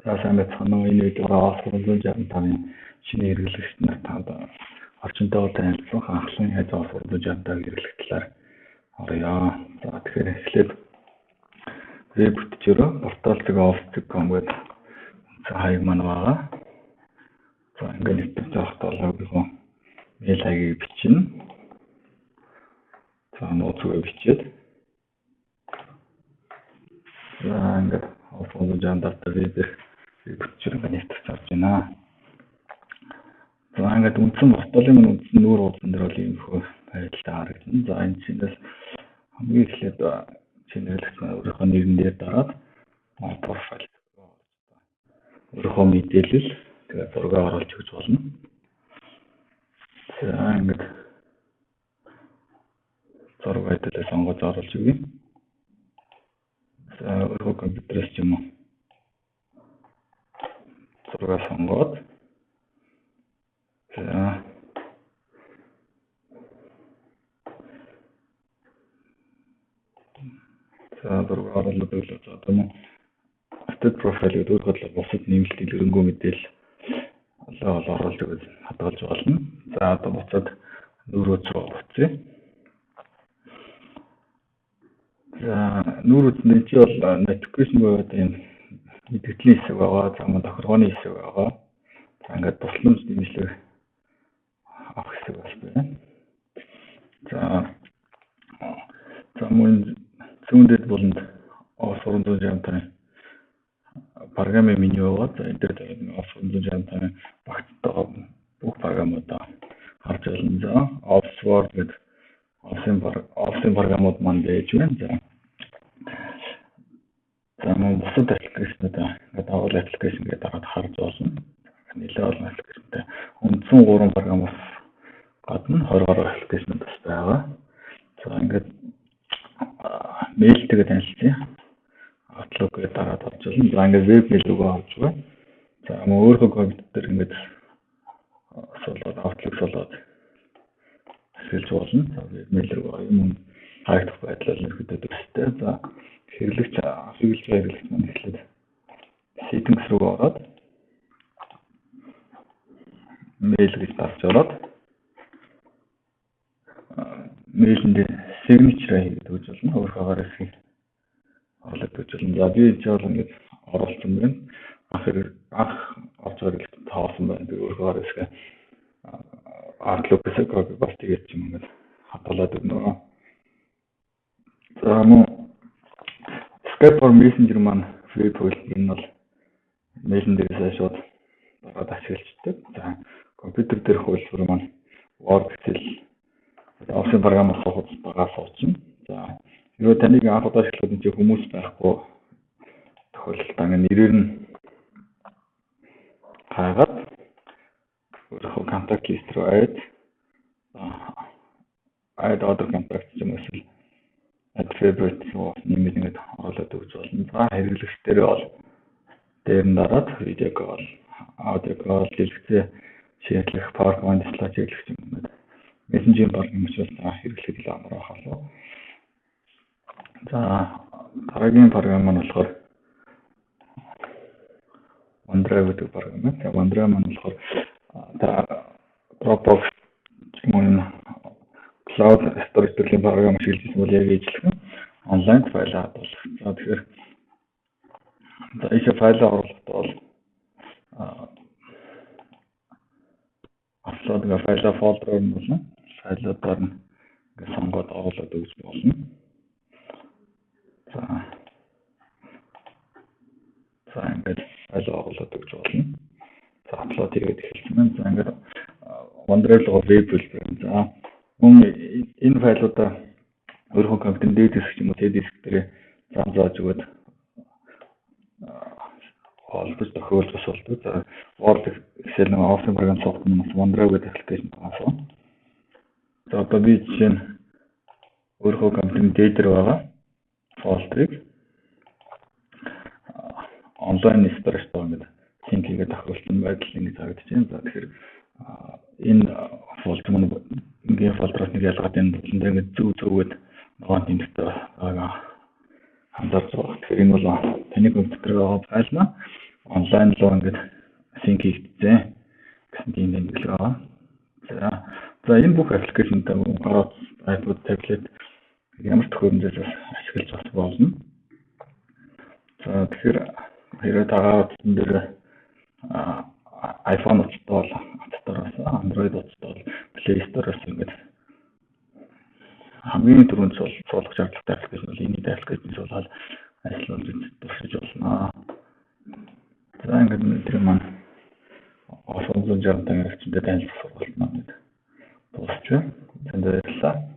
За, сайн байцгаана уу? Энэ видеогоор Office 365-ын шинэ хэрэглэгч нар танд орчинтойгоо танилцах анхлан яаж Office 365-ыг хэрэглэх талаар оръё. За, тэгэхээр эхлээд веб бүтчээрөө portal.office.com гэдэг үндсэн хаяг маань байгаа. За, ингээд нэвтэрч авахдаа бол өөрийнхөө мэйл хаягийг бичнэ. За, нууц үгээ бичээд, за, ингээд Office 365 веб бүтчээр ингээд нэвтэрч авч байна. За, ингээд үндсэн порталын маань үндсэн нүүр хуудсан дээр бол иймэрхүү байдалтай харагдана. За, энэ чинээс хамгийн эхлээд чинэлэгч маань өөрийнхөө нэрэн дээр дараад My Profile, өөрийнхөө мэдээлэл, тэгээд зураг оруулж өгч болно. За, ингээд зураг байдлаа сонгож оруулж өгье. За, өөрийнхөө компьютерээс ч юм уу зураг сонгоод, за, за, зураг оруулаад өглөө. За, одоо мөн Update profile гэдэг өөрөөр хэлбэл бусад нэмэлт дэлгэрэнгүй мэдээлэл бол оруулж өгöd хадгалж болно. За, одоо буцаад нүүр хуудас руу буцъя. За, нүүр хуудас чи бол notification буюу одоо юм мэдгэдлийн хэсэг байгаа. За, мөн тохиргооны хэсэг байгаа. За, ингээд тусламж дэмжлэг авах хэсэг бас байна. За, мөн зүүн дэд буланд Office 365 програмын меню байгаа. За, энэ дээр Office 365 багцтайгаа бүх програмуудаа харж байна. За, Office Word гэдэг Office-ын програмууд маань байж байна. За, мөн бусад application уудаа ингээд all application гэдэг дараад харж болно. Нэлээд олон application тай. Үндсэн 3 програмаас гадна 20 гаруй application ууд бас байгаа. За, ингээд мэйлтэйгээ танилцъя. Outlook гэдэг дараад орж болно. За, ингээд веб мэйл рүүгээ орж байгаа. За, мөн өөрийнхөө компьютер ингээд суулгаад, Outlook суулгаад ашиглаж болно. За, веб мэйл рүү юм харагдах байдлаар ерөөдөө төстэй. За, хэрэглэгч, ашиглаж байгаа хэрэглэгч маань эхлээд settings руу ороод мэйл гэж дарж ороод мэйлэнд signature хийгээд өгч болно. Өөрийнхөө гар хэсгийг оруулаад өгч болно. За, би энэ бол ингээд оруулсан байна. Анх орж байгаа хэрэглэгч тоосон байна. Би өөрийнхөө гар хэсгээ Outlook-ээс copy paste хийж юм ингээд хадгалаад өгнө. За, мөн Skype for Messenger маань веб хөлбөр нь бол мэйлэн дээрээс шууд дараад ашиглаждаг. За, компьютер дээрх хувилбар маань Word, Excel, Office програмаас худалдаагаа суучихна. За, хэрвээ таныг анх удаа ашиглахад энэ хүмүүс байхгүй тохиолдолд ингээд нэрээр нь хайгаад өөрийнхөө contact list руу add other contact юм эсвэл add favorite руу нэмээд ингээд оруулаад өгч болно. За, хэрэглэгч дээр бол дээр нь дараад video call, audio call, дэлгэцээ share лэх, PowerPoint слайд хэрэглэх юм ингээд мессенжер програм учраас хэрэглэхэд илүү амар байх болов. За, дараагийн програм маань болохоор OneDrive гэдэг програм байна. За, OneDrive маань болохоор та Dropbox юм уу cloud storage төрлийн програм ашиглаж байсан бол яг ижилхэн онлайн файл хадгалах. За, тэгэхээр, за, ийшээ файлаа оруулахдаа бол upload гэх файлаа folder оор нь болно. Файлуудаар нь ингээд сонгоод оруулаад өгч болно. За, ингээд файлаа оруулаад өгч болно. За, upload хийгээд эхэлсэн байна. За, ингээд OneDrive руу веб хэлбэр. За, мөн энэ файлуудаа өөрийнхөө компьютерийн D диск ч юм уу C диск дээр зам зааж өгөөд холбож тохиолж бас болдог. За, Word, Excel, нэг Office програм software нь бас OneDrive гэдэг application байгаа. За, одоо би жишээ нь өөрийнхөө компьютерийн D дээр байгаа folder ыг онлайн storage тоо ингээд sync хийгээд тохиолдсон байдал ингэж харагдаж байна. За, тэгэхээр энэ folder маань энгийн folder оос нэг ялгаад энэ болон ингээд зөв зөвгöd ногоон тэмдэгтэй байгааг анзаарч байгаа. Тэгэхээр энэ бол таны компьютерээр байгаа файл маань Онлайн руу ингээд sync хийгдсэн гэсэн тийм тэмдэглэл байгаа. За энэ бүх application тай гар утас, iPad, tablet ямар төхөөрөмжөөр бас ашиглаж бас болно. За, тэгэхээр хэрвээ та гар утсан дээр iPhone утастай бол App Store-оос, Android утастай бол Play Store-оос ингээд хамгийн түрүүнд суулгах шаардлагатай application бол энэ application суулгаад ажиллуулж туршиж болно. За, ингээд тэр маань OS 365 орчиндөө танилцах сургалт маань дуусч байна. Танд баярлалаа.